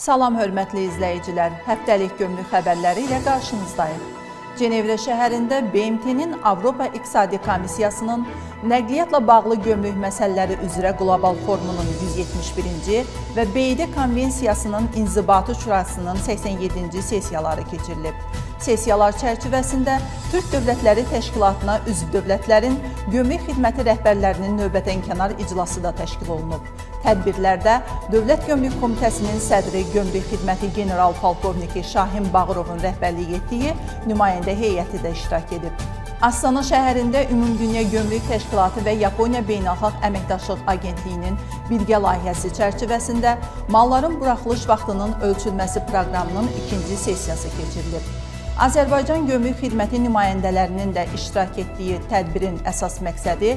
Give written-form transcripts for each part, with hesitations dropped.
Salam hörmətli izləyicilər, həftəlik gömrük xəbərləri ilə qarşınızdayıq. Cenevre şəhərində BMT-nin Avropa İqtisadi Komissiyasının nəqliyyatla bağlı gömrük məsələləri üzrə qlobal forumunun 171-ci və BD Konvensiyasının İnzibati Şurasının 87-ci sessiyaları keçirilib. Sessiyalar çərçivəsində Türk Dövlətləri Təşkilatına üzv dövlətlərin gömrük xidməti rəhbərlərinin növbədənkənar iclası da təşkil olunub. Tədbirlərdə Dövlət Gömrük Komitəsinin sədri Gömrük Xidməti General Polkovniki Şahin Bağırovun rəhbərlik etdiyi nümayəndə heyəti də iştirak edib. Astana şəhərində Ümumdünya Gömrük Təşkilatı və Yaponiya Beynəlxalq Əməkdaşlıq Agentliyinin birgə layihəsi çərçivəsində malların buraxılış vaxtının ölçülməsi proqramının ikinci sessiyası keçirilib. Azərbaycan Gömrük Xidməti nümayəndələrinin də iştirak etdiyi tədbirin əsas məqsədi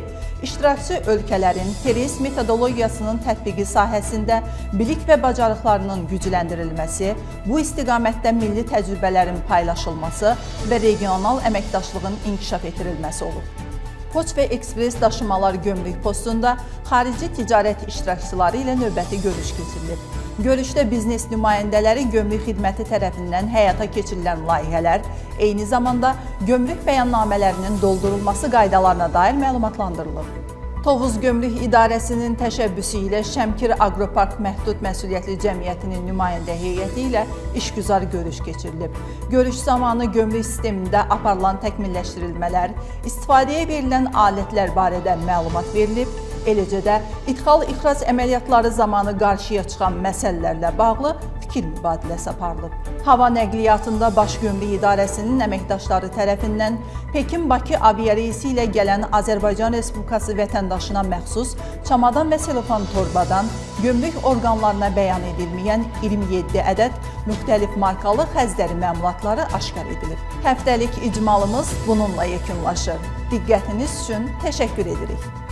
iştirakçı ölkələrin TRS metodologiyasının tətbiqi sahəsində bilik və bacarıqlarının gücləndirilməsi, bu istiqamətdə milli təcrübələrin paylaşılması və regional əməkdaşlığın inkişaf etdirilməsi olub. Poçt və Ekspress daşımalar gömrük postunda xarici ticarət iştirakçıları ilə növbəti görüş keçirilib. Görüşdə biznes nümayəndələri gömrük xidməti tərəfindən həyata keçirilən layihələr, eyni zamanda gömrük bəyannamələrinin doldurulması qaydalarına dair məlumatlandırılıb. Tovuz Gömrük İdarəsinin təşəbbüsü ilə Şəmkir Aqropark Məhdud Məsuliyyətli Cəmiyyətinin nümayəndə heyəti ilə işgüzar görüş keçirilib. Görüş zamanı gömrük sistemində aparılan təkmilləşdirilmələr, istifadəyə verilən alətlər barədə məlumat verilib, eləcə də idxal-ixrac əməliyyatları zamanı qarşıya çıxan məsələlərlə bağlı fikir mübadiləsi aparılıb. Hava nəqliyyatında Baş Gömrük İdarəsinin əməkdaşları tərəfindən Pekin-Bakı aviareysi ilə gələn Azərbaycan Respublikası vətəndaşına məxsus çamadan və selofan torbadan gömrük orqanlarına bəyan edilməyən 27 ədəd müxtəlif markalı xəzdəri məmulatları aşkar edilib. Həftəlik icmalımız bununla yekunlaşır. Diqqətiniz üçün təşəkkür edirik.